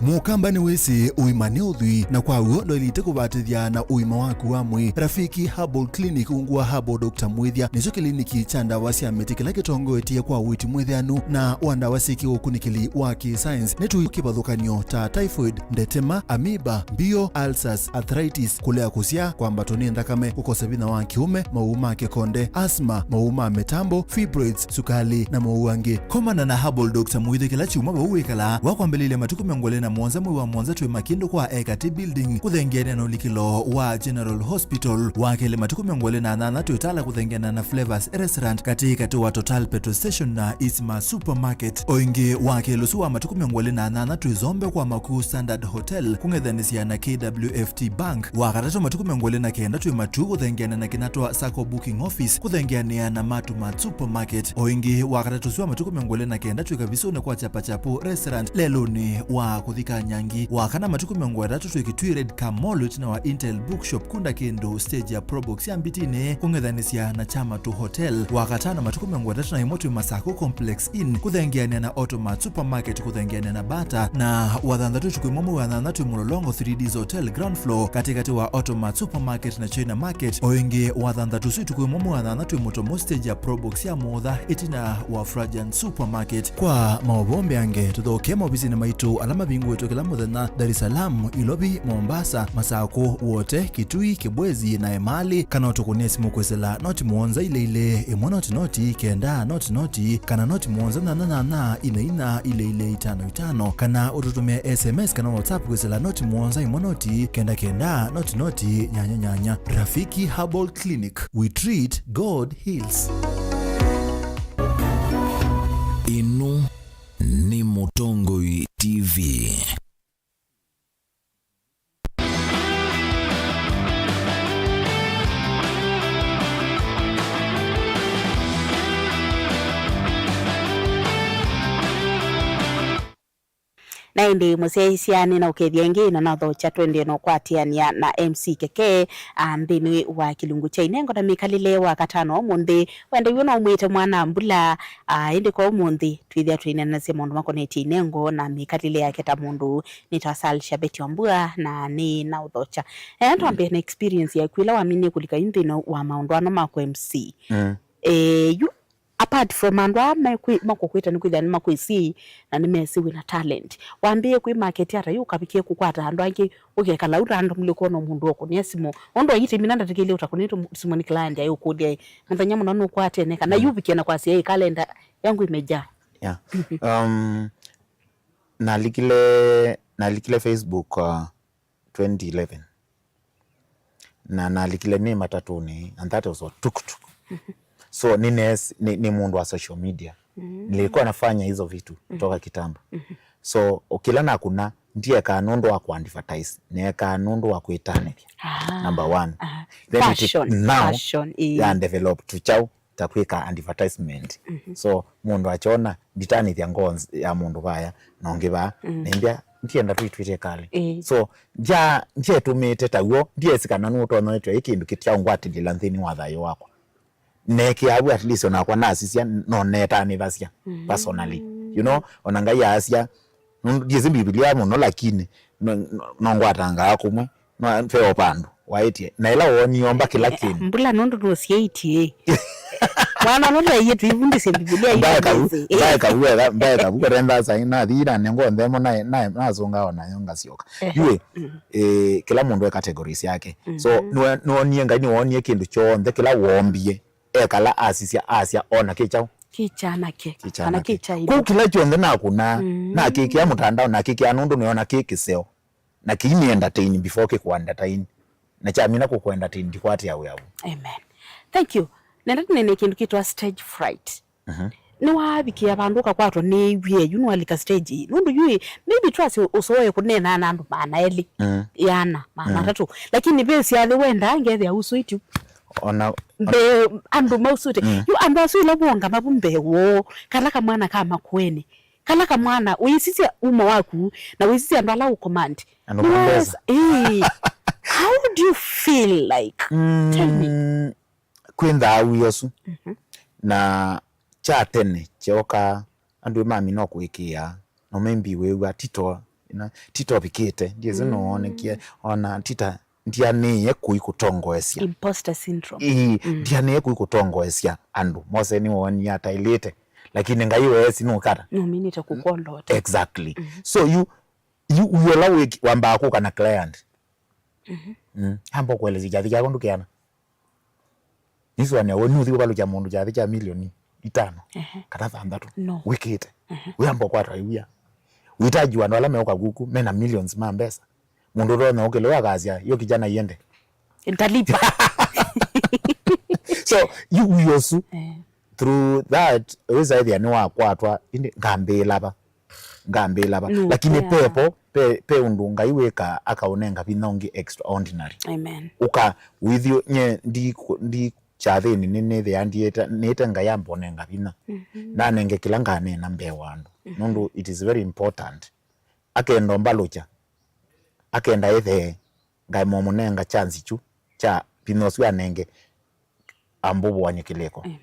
Mũkamba nĩwĩsĩ ũima nĩ ũthwii, na kwa w'o ndwaĩlĩte kũvatĩthya na ũima waku wa mwĩĩ. Rafiki Herbal Clinic, ungu wa Herbal Doctor Mwĩthya, nĩkyo kĩliniki kya ndawa sya mĩtĩ kĩla kĩtongoetye kwa ũiiti mwĩtheanu na wa ndawa syĩ kĩũkunĩkĩli wa kĩ-science. Nĩtũĩ kĩvathũkany'o ta typhoid, ndetema, amoeba, mbio, ulcers, arthritis, kũlea kũsyaa, kwambatwa nĩ nthakame, kũkosa vinya wa kĩũme, mawau ma kĩkonde, asthma, mawau ma mĩtambo, fibroids, sukali, na mawau angĩ. Komana na Herbal Doctor Mwĩthya kĩla kyumwa vau wĩkalaa. Wa kwambĩlĩlya matukũ mĩongo ĩlĩ na mũonza mwei wa mũonza twĩ Makindũ kwa Ekati Building, kũthengeanĩa na ũlikĩlo wa General Hospital. Wa kelĩ matukũ mĩongo ĩlĩ na nyanya twĩ Tala kũthengeanĩa na Flavors Restaurant katĩ katĩ wa Total Petrol Station na Isma Supermarket. O ĩngĩ, wa kelĩ ũsu wa matukũ mĩongo ĩlĩ na nyanya twĩ Zombe kwa Makuu Standard Hotel kũng'ethanĩsya na K W F T Bank. Wa katatũ matukũ mĩongo ĩlĩ na kenda twĩ Matuu kũthengeanĩa na Kinatwa Sacco Booking Office kũthengeanĩa na Matumat Supermarket. O ĩngĩ, wa katatũ ũsu wa matukũ mĩongo ĩlĩ na kenda twĩ Kavisũnĩ kwa Chapachapu Restaurant lelũnĩ wa kũthi Kanyangi. Wa kana matukũ mĩongo ĩtatũ twĩ Kitui Red Car Mall ĩtina wa Intel Bookshop kunda kĩndũ stage ya Probox ya Mbitinĩ kũng'ethanĩsya na Chamatu Hotel. Wa katano matukũ mĩongo ĩtatũ na ĩmwe twĩ Masako Complex Inn kũthengeanĩa na Automat Supermarket kũthengeanĩa na Bata, na wa thanthatũ ũtukũ ĩmwe mwei wa nyanya twĩ Mũlolongo three Ds Hotel ground floor katĩ katĩ wa Automat Supermarket na China Market. O ĩngĩ, wa thanthatũ ũsu ũtukũ ĩmwe mwei wa nyanya twĩ Mũtomo stage ya Probox ya Mũũtha ĩtina wa Frajan Supermarket. Kwa maũvoo mbeange, tũthokee maovisinĩ maitũ ala mavingũĩtwe kĩla mũthenya, Dar es Salaam, Ilovi, Mombasa, Masako, Wote, Kitui, Kibwezi na Emali, kana ũtũkũnĩe simũ kwĩsĩla noti mũonza ilĩ ilĩ ĩmwe noti noti kenda noti noti, kana noti mũonza nyanya nyanya ina ina ilĩ ilĩ itano itano, kana ũtũtũmĩe S M S kana WhatsApp kwĩsĩla noti mũonza ĩmwe noti kenda kenda noti noti nyanya nyanya. Rafiki Herbal Clinic, we treat, God heals. Ĩno nĩ Mũtongoi T V. Na ĩndĩ mũsyaĩĩsya nĩnaũkethya ĩngĩ na nathokya twendee na ũkwatĩanĩa na M C Keke, a, nthĩnĩ wa kĩlungu kya inengo na mĩkalĩle wa katano ũmũnthĩ. Wenda iw'o no ũmwĩte mwana mbula, a, ĩndĩ kwa ũmũnthĩ twĩthĩa tũineenanasya maũndũ makonetye inengo na mĩkalĩle yake ta mũndũ. Nĩtawa Sal Shabeti Wambua na nĩ na ũthokya. E, twambĩe na experience yaku ĩla waminie kũlika yu nthĩnĩ wa maũndũ ano ma kũ M C. Mm. E, yu apart from andũ aa mekwĩ-, makũkwĩta nĩkwĩthĩa nĩmakwĩsĩ na nĩmesĩ wĩna talent, wambĩĩe kwĩ market ata yu ũkavikie kũkwata andũ angĩ ũkekala u randomly ũkona mũndũ ũkũnĩa simũ? Ũndũ aitĩmina ndatĩkĩlye ũtakũnĩtwe simũ nĩ client ayũkũlya ĩ, mũthenya mũna nũkwatene kana yu ũvikie na kwasya ĩ, kalenda yangu imejaa? Yeah. Um, nalikile, nalikile Facebook, uh, twenty eleven. Na nalikile nĩ matatũnĩ, and that was a tuk-tuk. So, nĩ nes-, nĩ, nĩ mũndũ wa social media. Nilikuwa nafanya hizo vitu kutoka kitambo. So, o kĩla nakuna, ndiekaa nũndũ wa kũ-advertise, neekaa nũndũ wa kwĩtanĩthya. Ah, number one. Ah. Then it, fashion, now, fashion, ĩĩ, ya develop to chau ta kwĩka advertisement. So, mũndũ akyona, nditanĩthya ngoo nz-, ya mũndũ vaya, na ũngĩ vaa, na imbya, ndienda twĩtwĩte kalĩ. Ĩĩ. So, ndya-, ndyetũmĩĩte ta w'o, ndyesĩ kana nũtonya wĩtwa ĩ kĩndũ kĩtyaũngwatĩlĩla nthĩnĩ wa thayũ wakwa. Neekĩaa vu at least onakwa nasisya, no netanĩthasya personally. You know, ona Ngai aasya, nũ-, ndyĩsĩ Mbivilia mũno, lakini no, no, nongwatangaa kũmwe. No, ve o vandũ waĩtye. Na ĩla woonie omba kĩla kĩndũ. Mbula nũndũ nũsyaĩtye. Mwana ũla twaie twĩvundĩsye Mbivilia yu Mbae kavu, amazing. Eh. Mbae kavu wega, mbae kavu kũrenda sai, nathi na nengo nthemo na, na, nasunga ona yo ngasyoka. Ehe. Yue, Mm. eh, kila mũndũ e categories yake. So, Mhm. nĩwe, nĩwonie Ngai, nĩwonie kĩndũ kyonthe kĩla wombie. Ekala asisya, asya, ona kĩ kyaũ? Kĩ kyanake. Kĩ Kana kyanake. Kĩ kyaĩlu. Kũu kĩla kyonthe nakũna, Mm. nakĩkĩa mũtandao, nakĩkĩa nũndũ nĩona kĩ kĩseo. Na kĩi nĩ entertain before kĩkũ entertain. Na kyamina kũkũ entertain, ndikwatĩa wĩa wũ. Amen. Thank you. Nenda tũnene kĩndũ kĩtwa stage fright. Mhm. Nĩwavikĩa vandũ ũkakwatwa nĩ w'e yu nĩwalika stage ii. Nũndũ yu ĩ, maybe twasye ũsoe kũneena na andũ maana elĩ, Mm. yana, maana Mm. atatũ. Lakini ve syathĩ wendaa ngethĩa usũityu. Ona, ona Mbe andũ mausũte. Mm. Yu andũ asu ila wongama vu mbee woo, kala kamwana ka Makueni. Kala kamwana, wĩsisya umo waku, na wĩsisya andũ ala ũkomandi. Andũ ma mbesa. Ĩĩ. How do you feel like? Tell me. Mm, kwĩ nthaawi ũsu. Mhm. Na kya tene kyoka, andũ mamina kũĩkĩĩa, no maybe wĩw'a Tito, ina, Tito vikĩte, ndiĩsĩ Mm. nũwonekie, ona Tita ndianĩie kũi kũtongoesya. Imposter syndrome. Ii, Mm. ndianĩie kũi kũtongoesya andũ. Mose nĩwoonie ataĩlĩte, lakini Ngai weesi nũkata. Nũminĩte kũkwondota. Exactly. Mm. So you, you, you allow wambaa kũka na client. Mhm. Mm. Amba kũelesya kyathi kyako ndũkeana. Nĩsũanĩa we nũthi ũvalũkya mũndũ kyathi kya milioni itano Ehe. kana thanthatũ No. wĩkĩte. Ehe. Wĩamba ũkwatwa ĩwia. Wĩtaji wa andũ ala meũka kuku mena millions ma mbesa. Mũndũ ũtonya ũkĩlĩwa akasya, "Yo kijana iende." Ntalipa. So, yu wĩosu. Eh. Through that, wĩsaĩthĩa nĩwakwatwa, ĩndĩ ngambĩĩla va? Ngambĩĩla va? Nũkea. Lakini pepo, pe, pe ũndũ Ngai wĩkaa akaũnenga vinya ũngĩ extraordinary. Amen. Ũka, wĩthĩo, nye, ndi, ndi kyathĩnĩ nĩ, nĩthĩa ndiĩte, nĩĩte Ngai ambonenga vinya. Mhm. Nanenge kĩla nganeena mbee wa andũ. Mhm. Nũndũ it is very important. Akenda ũmbalũkya. Akenda ĩthee. Ngaimomũnenga chance kyu kya vinya ũsu anenge ambũvũany'e kĩlĩko. Amen.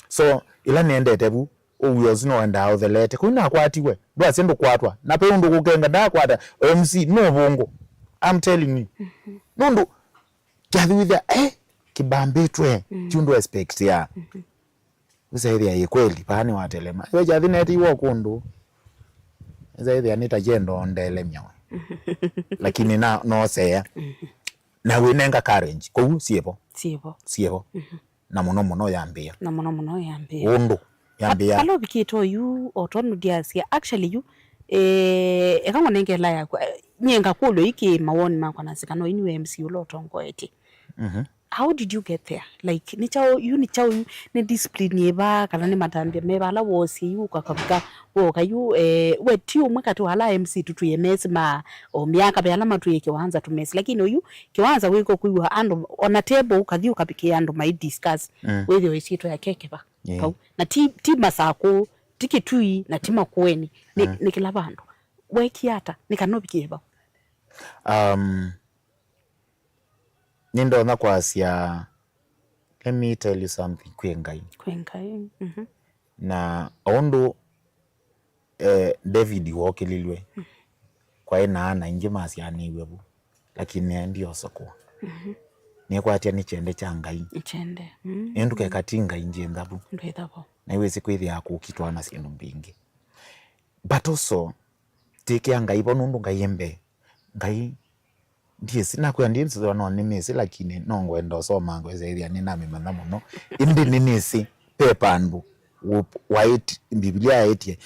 So, ĩla nĩendete vu, ũw'o ũsu nĩwendaa ũthelete. Kũu nakwatiwe. Ndwasye ndũkwatwa. Na pe ũndũ kũkenga ndakwata. M C nũvũngũ. I'm telling you. Mhm. Nũndũ, kyathi wĩthĩa, eh, kĩbambĩtwe. Mm. Ti ũndũ expectia. Mhm. Ũsaĩthĩa ĩ kweli, vaa nĩwatelema. Yo kyathi netiiwe o kũndũ. Ũsaĩthĩa nĩ ta kyendo ndelemya we. Lakini na, noseea. Mhm. Na wĩnenga courage. Kũu, syĩvo. Syĩvo. Syĩvo. Mhm. Na mũno mũno yambĩĩa. Na mũno mũno yambĩĩa. Ũndũ. Yambĩĩa. Kala ũvikĩte oyu, o tondũ ndiasya. Actually, yu, eh, eka ngũnenge ĩla yakwa. Eh, nyie ngakũlw'a iki mawoni makwa na sikana, oyu nĩwe M C ũla ũtongoetye. Mhm. How did you get there? Like, nĩ kyaũ, yu nĩ kyaũ, yu nĩ discipline yĩva, kana nĩ matambya meva ala woosie yu ũkakavika, woka yu, eh, we ti ũmwe katĩ wa ala M C tũtwĩe mesi ma o myaka ve ala matwĩe kĩwanza tũmesi, lakini oyu kĩwanza wĩko kwĩw'a andũ, ona table ũkathi ũkavikĩa andũ mai discuss, Mm. wĩthĩo ĩsyĩtwa yake kĩva, Yeah. kau. Na ti, ti Masakũ, ti Kitui, na ti Makueni, nĩ, Mm. nĩ kĩla vandũ. Wekie ata? Nĩ kana ũvikĩe vau? Um, Nĩndonya kwasya, let me tell you something, kwĩ Ngai. Kwĩ Ngai. Mhm. Na o ũndũ, eh, David wookĩlilw'e, kwaĩ na ana aingĩ masyaanĩiw'e vu, lakini ndioosokwa. Mhm. Nĩkwatya nĩ kyende kya Ngai. Kyende. Mm. Ĩndĩ ndũkeka ti Ngai ngĩntha vu. Ndwĩtha vo. Na iwĩsĩ kwĩthĩaa kũkitwa na syĩndũ mbingĩ. But also, tikĩa Ngai vo nũndũ Ngai e mbee. Ngai, ndiĩsĩ, nakwĩa ndiĩsĩ no nĩmĩsĩ, lakini no ngwenda ũsoma ngwĩsĩ ĩthĩa nĩnamĩmanya mũno. Ĩndĩ nĩnĩsĩ, ve vandũ wũ-, waĩti-, Mbivilia yaĩtye,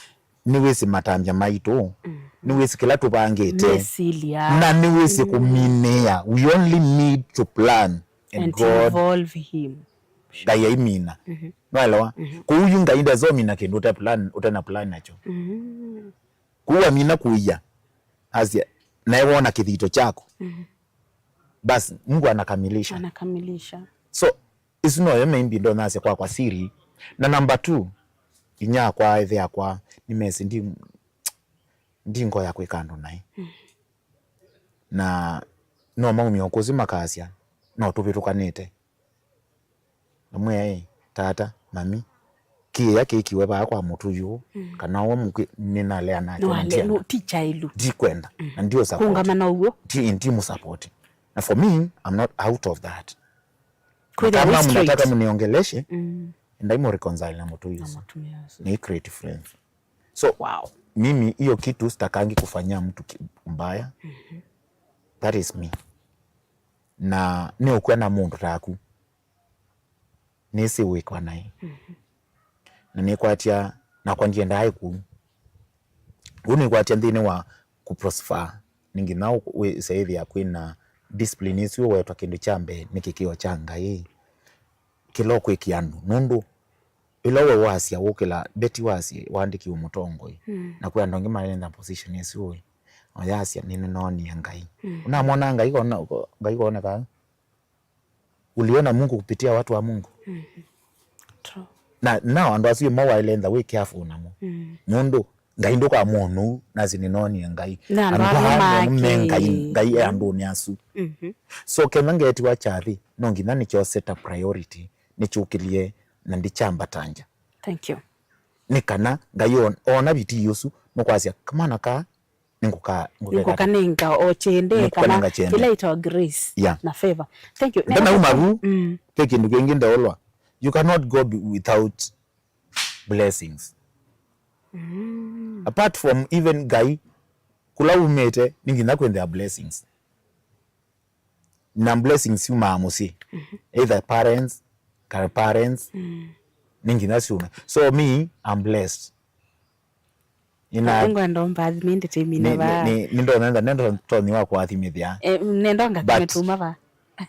nĩwĩsĩ matambya maitũ, Mm. nĩwĩsĩ kĩla tũvangĩte, Mesilia. na nĩwĩsĩ Mm. kũminĩa. We only need to plan and And God involve him. Ngai aimina. Mhm. Nwaelewa? Mhm. Kũu yu Ngai ndesomina kĩndũ ũte plan, ũte na plan nakyo. Mhm. Kũu amina kũia. Asya, naye wona kĩthito chako. Mhm. Basi, Mungu anakamilisha. Anakamilisha. So, isu noyo maybe ndonasya kwakwa siri. Na number two, inyakwa, ĩthe yakwa, nĩmesĩ ndi, ndi ngoya kwĩka andũ naĩ. Mhm. Na no maumie o kũsĩ makasya, no tũvĩtũkanĩte. Namwĩa, "Ĩ, tata, mami, kĩĩa kĩkiwe vaa kwa mũtu yu, Mm. kana ũwe mũkwĩ, nĩnalea nake na Nĩwale-, ndiana. no, ti kyailu. Ndikwenda, Mm. na ndio support. Kũngama na ũw'o. Ti, ndi mũsupport." Na for me, I'm not out of that. Kwĩthĩa Kama wĩ straight. mnataka mniongeleshe, Mm. Endai mu reconcile na mũtumĩa ũsu. Mũtumĩa ũsu. Nĩ create friends. So, wow, mimi hiyo kitu sitakangi kufanyia mtu ki-, mbaya. That is me. Na nĩ ũkwĩa na mũndũ taku. Nĩsĩ wĩkwa naĩ. Na nĩkwatya, nakwa ndiendaa ĩkũu. Ũu nĩkwatya nthĩnĩ wa kũprosper. Nĩ nginya ũ-, wĩse ĩthĩa kwĩna discipline ĩsu wetwa kĩndũ kya mbee nĩ kĩkĩo kya Ngai. Kĩla ũkwĩkĩa andũ. Nũndũ ĩla we wasya, wũkĩla, Betty wasya, waandĩkiwe mũtongoi. Na kwĩ andũ angĩ marenda position ĩsu ũĩ. Oyasya, nĩnĩnoonie Ngai. Ũnamwona Ngai kona, Ngai kooneka. Uliona Mungu kupitia watu wa Mungu. True. Na nao andũ asu ĩmwe waĩle ntha wĩ careful namo. Nũndũ Ngai ndũkamwona ũu, nasi nĩnoonie Ngai. Na andũ ala angĩ me Ngai, Ngai e andũnĩ asu. So kenda ngetiwa kyathi, no nginya nĩkyo set a priority, nĩkyũkĩlye na ndikyambatangya. Thank you. Nĩ kana Ngai on-, ona vitii ũsu, nũkwasya, kamwana kaa, nĩngũka-, ngũkeka ata? Nĩngũkanenga o kyende, kana kĩla ĩtawa grace na favor. Thank you. Ndanauma vu, ve kĩndũ kĩngĩ ndeolwa. You cannot go be-, without blessings. Apart from even Ngai, kũla umĩte, nĩ nginya kwĩthĩa blessings. Na blessings syumaa mũsyĩ. Either parents, grandparents, nĩ nginya syume. So me, I'm blessed. Nĩna- Ngwenda ũmbathime ndĩtĩmina nĩ- vaa. Nĩ- nĩ- nĩndonenda, nĩndo toni wa kũathimĩthya. Eh, nenda ngathime tuma vaa.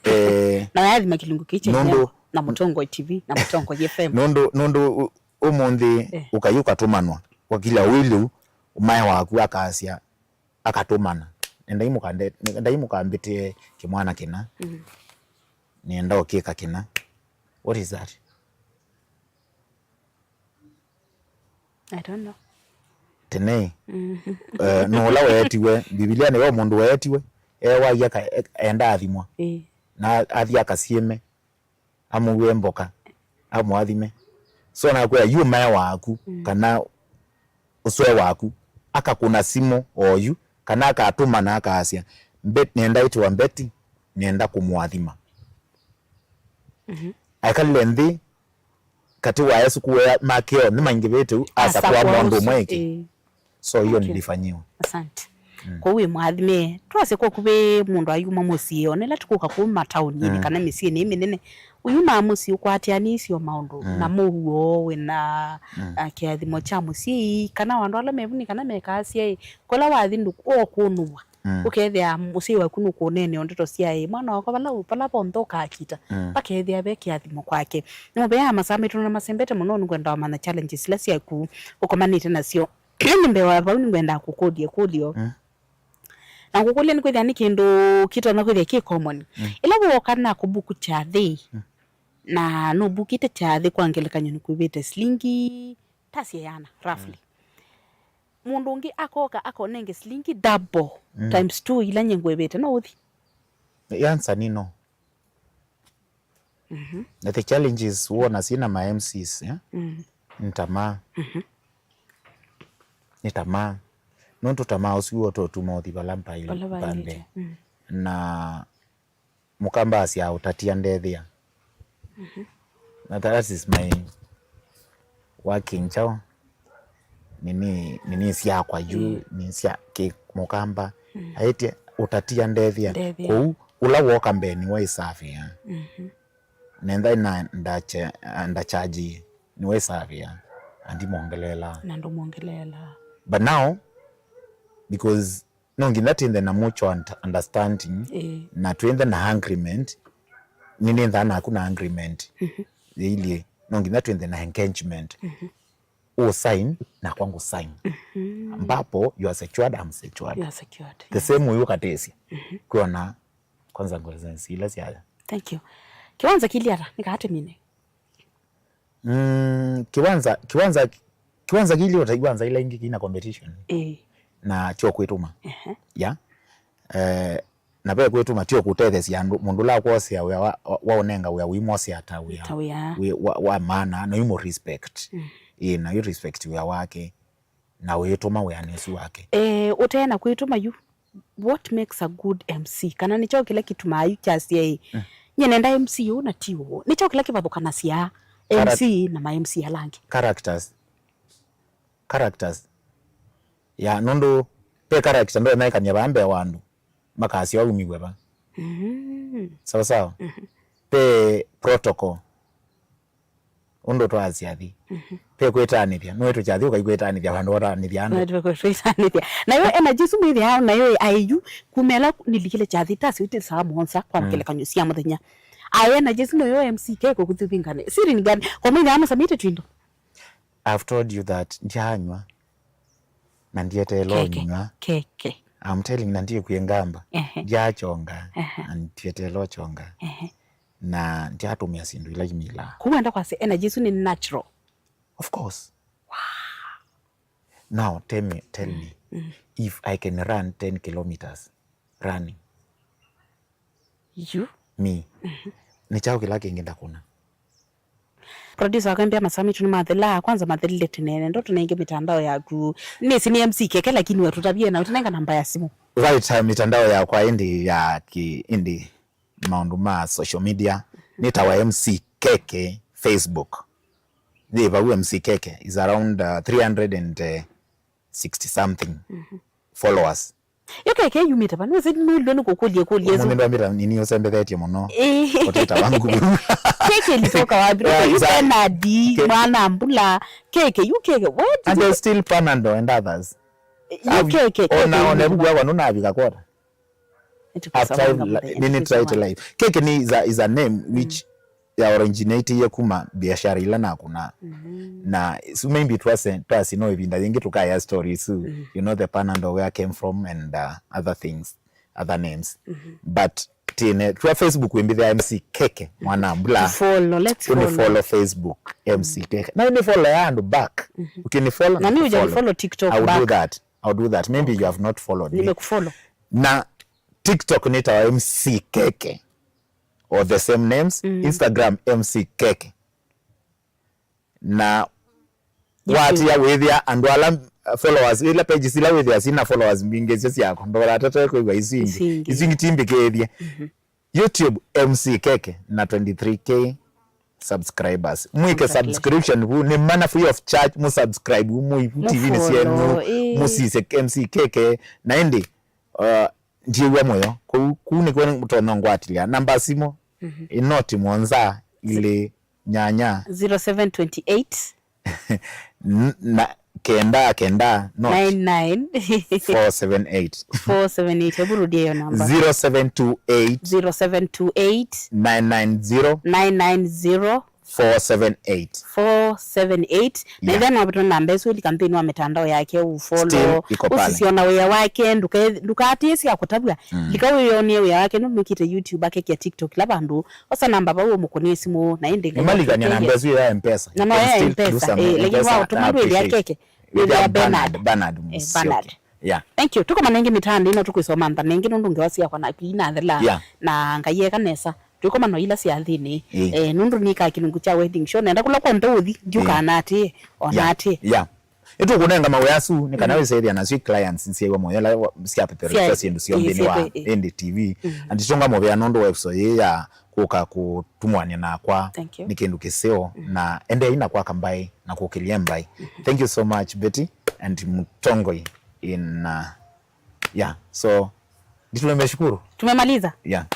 Eh, na wathima kĩlungu kĩĩ nũndũ- na Mũtongoi T V, na Mũtongoi F M. Nũndũ, nũndũ ũ-, ũmũnthĩ ũkai ũkatũmanwa, wakila wĩlĩu, ũmae waku akasya, akatũmana. Endai mũkande-, endai mũkambĩtĩe kĩmwana kĩna. Nĩenda ũkĩka kĩna. What is that? I don't know. Tene, eh, no ũla weetiwe, Mbivilia nĩwe mũndũ weetiwe, eewai aka-, e-, enda athimwa. Na athi akasyĩme, amũw'e mboka, amũathime. So nakwĩa, yu mae waku, kana ũswe waku, akakũna simũ oyu, kana akatũma na akasya, "Mbet-, nĩenda ĩtĩwa Mbeti, nĩenda kũmũathima." Aikalile nthĩ, katĩ wa esukuu ea make onthe maingĩvĩte u, asakũa mũndũ ũmwe ĩkĩ. So hiyo nilifanyiwa. Asante. Kwoou wĩ mwathime, twasye kwoku ve mũndũ ayuma mũsyĩ, onela tũkũka kuma taũninĩ kana mĩsyĩnĩ ĩ mĩnene, ũyumaa mũsyĩ ũkwatĩanĩisye o maũndũ na mũuo wĩ na, ah, kĩathimo kya mũsyĩ, kana andũ ala mevuni kana mekaasya ĩ, kola wathi ndũ-, ũkũnũw'a. Ũkethĩa mũsyai waku nũkũneenea ndeto sya ĩ, mwana wakwa, vala, vala vonthe ũkakita, vakethĩa ve kĩathimo kwake. Nĩmũveaa masaa maitũ na masembete mũno, nĩngwenda wamanya challenges ila syaku ũkomanĩte nasyo. Nĩ mbee wa vau, nĩngwenda kũkũlya ĩkũlyo. Na ngũkũlya nĩkwĩthĩa nĩ kĩndũ kĩtonya kwĩthĩa kĩ common. Ĩla wooka na kũbuku kyathĩ, na nũbukĩte kyathĩ, kwa ngelekany'o, nĩkwĩvĩte silingi ta sya ĩana, roughly. Mũndũ ũngĩ akoka akonenge silingi double times two ila nyie ngwĩvĩte, no ũthi? The answer ni no. Na the challenges wona syĩna ma M Cs, eh? Nĩ tamaa. Nĩ tamaa. Nũndũ tamaa ũsu wotũtuma ũthi vala mbaĩ-, vala vaĩlĩte. Na Mũkamba asya, "Ũtatia ndethĩa." Na that is my working chao. Nini, nini syakwa yu, ni sya kĩ Mũkamba. Aĩtye, "Ũtatia ndethĩa." Ndethĩa. Kũu, ũla woka mbee nĩwe ĩsavĩa. Nenda ina ndache-, ndachaji, nĩwe ĩsavĩa. Andimwongeleela. Na ndũmwongeleela. But now, because no nginya twĩnthe na mutual und-, understanding, na twĩnthe na agreement, nĩnĩnthaa naku na agreement yĩilyĩ, no nginya twĩnthe na engagement. Ũ sign, nakwa ngũ sign. Ambapo you are secured, I'm secured. You are secured, the same way ũkatĩsya. Kwĩona kwanza ngweza ila syaya. Thank you. Kĩwanza kĩlĩ ata? Nĩkaatĩmine. Mm, kiwanza, kiwanza, kiwanza kĩlĩ ota iwanza ila ingĩ kĩna competition. Ĩĩ. Na tyo kwĩtũma. Ehe. Ya. Eh, na ve kwĩtũma tyo kũtetheesya andũ, mũndũ ũla akwosea wĩa wa, wa, wa ũnenga wĩa, ũimwosea ta wĩa. Ta wĩa. Wĩ-, wa, wa maana, na ũimũ respect. Ĩĩ, na yu respect wĩa wake, na wĩtũma wĩanĩ ũsu wake. Eh, ũtee na kwĩtũma yu. What makes a good M C? Kana nĩ kyaũ kĩla kĩtumaa yu kyasya ĩ, "Nyie nenda M C ũũ na ti ũũ"? Nĩ kyaũ kĩla kĩvathũkanasya M C na ma M C ala angĩ. Characters. Characters. Ya, nũndũ pe character ndonya ĩkany'a vaa mbee wa andũ. Makasya waumĩw'e va. Mm. Sawa sawa. Mhm. Pe protocol. Ũndũ twasya thi. Mhm. Pe kwĩtanĩthya. Nũĩ tũkyathi ũkai kwĩtanĩthya vandũ watanĩthya andũ. Nũĩ tũkwĩtanĩthya. Nayo energy ĩsu mwĩthĩaa nayo ĩ aĩu, kuma ĩla nilikile kyathi ta siwĩtĩ saa mũonza kwa ngelekany'o sya mũthenya. Aĩ energy ĩsu noyo M C K kũkũthi vingane. Siri ni gani? Kwa mwĩthĩaa mũsamĩte twindo. I've told you that ndyanywa. Na ndieteela ũnywa. Keke. I'm telling, na ndikwĩ ngamba. Ehe. Ndyachonga. Ehe. Na ndieteela ũchonga. Ehe. Na ndyatumia sindu ila imila. Kũu wenda kwasya energy ĩsu ni natural. Of course. Wow. Now tell me, tell me, if I can run ten kilometers running. You? Me. Mhm. Ni chao kila kingi ndakuna. Producer wakwa mbia masamitu ni mathela, kwanza mathelile tene, ndo tunaingia mitandao yaku. Nisi ni M C Keke, lakini watutavie na utunenga namba ya simu. Right, uh, mitandao yakwa indi ya ki, indi maundu ma social media, nitawa M C Keke Facebook. Ni vau M C Keke is around, uh, three hundred and sixty something followers. Yo Keke yumĩte va? Nũsĩ nũlio nĩ kũkũlya kũlya ĩsu. Ũmũnthĩ ndwambĩta nini ũsembethetye mũno. Eh. Ũteta wangu. Keke ilitoka wapi? Yeah, yu exactly. Bernard, Ke- mwana mbula. Keke, yu Keke. What? And there's still Panadol and others. Yu Keke, Keke ona, ona yumĩte va? Ebuku yakwa nũnavika kwota. I've tried, nini tried life. Keke ni is a, is a name which ya originate ye kuma biashara ila nakuna. Na so maybe twase, twasi no ivinda yingi tukaya stories, so you know the Panadol, where I came from and, uh, other things, other names. But tine twa Facebook wimbithia M C Keke mwana mbula. Follow, let's follow. Uni follow Facebook M C Keke. Na ni follow ya andu back. Ukini follow na ni ujani follow TikTok back. I will do that. I'll do that. Maybe you have not followed me. Nimekufollow. Na TikTok nitawa M C Keke. Or the same names, Instagram M C Keke. Na watia withia andu ala, uh, followers, ila pages ila withia sina followers mbingi sio syako. Ndora tete kwigwa isingi. Isingi. Isingi timbikithie. YouTube M C Keke na twenty-three K subscribers. Mwike subscription vu, ni mana free of charge, mu subscribe vu, mu T V ni syenu, mu sise M C Keke, na indi, uh, ndiwa moyo. Kuu, kuu ni kwene mutonya ngwatilia. Namba simu, inoti mwonza, ili nyanya. Zero seven twenty eight. N-, na, kenda, kenda, not. Nine nine. Four seven eight. Four seven eight. Hebu rudia hiyo namba. Zero seven two eight. Zero seven two eight. Nine nine zero. Nine nine zero. Four seven eight. Four seven eight. Na ithe no witũ namba ĩsu, ili kampeni wa mitandao yake, u follow. Still iko pale. Usisiona wĩa wake, nduke-, ndukatĩsya kũtavw'a. Lika wĩyonie wĩa wake, nũmwĩkĩte YouTube, akekĩa TikTok, la vandu. Osa namba vau ũmũkũnĩe simũ, na ĩndĩ ngai. Nĩmalikany'a namba ĩsu ya M-Pesa. Na no ya M-Pesa, eh, lakini wa ũtũma ndwĩthĩa Keke. Wĩthĩa Bernard. Bernard, eh, Musyoki. Bernard. Yeah. Thank you. Tũkomana ĩngĩ mĩtaanĩ ĩno, tũkwĩsoma ntha na ĩngĩ nũndũ ngewa syakwa naku inathela. Yeah. Na Ngai eka nesa. Twĩkomana ila syathĩnĩ. Eh, nũndũ nĩkaa kĩlungu kya wedding show. Nenda kũla kwonthe ũthi, ndiũkaa na atĩĩ, ona atĩĩ. Yeah. Nĩtũkũnenga mawĩa asu, nĩ kana wĩsethĩa nasyo clients nsyaiwa moyo, ila wa-, syapepherũkya syĩndũ syonthe nĩ wa ĩndĩ T V. And tũnga mũvea nũndũ wa episode ĩĩ ya kũka kũtumwany'a nakwa. Thank you. Nĩ kĩndũ kĩseo, na endeei na kwaka mbaĩ na kũkĩlya mbaĩ. Thank you so much, Betty and Mũtongoi in, uh, yeah. So, ndi tumemeshukuru. Tumemaliza? Yeah.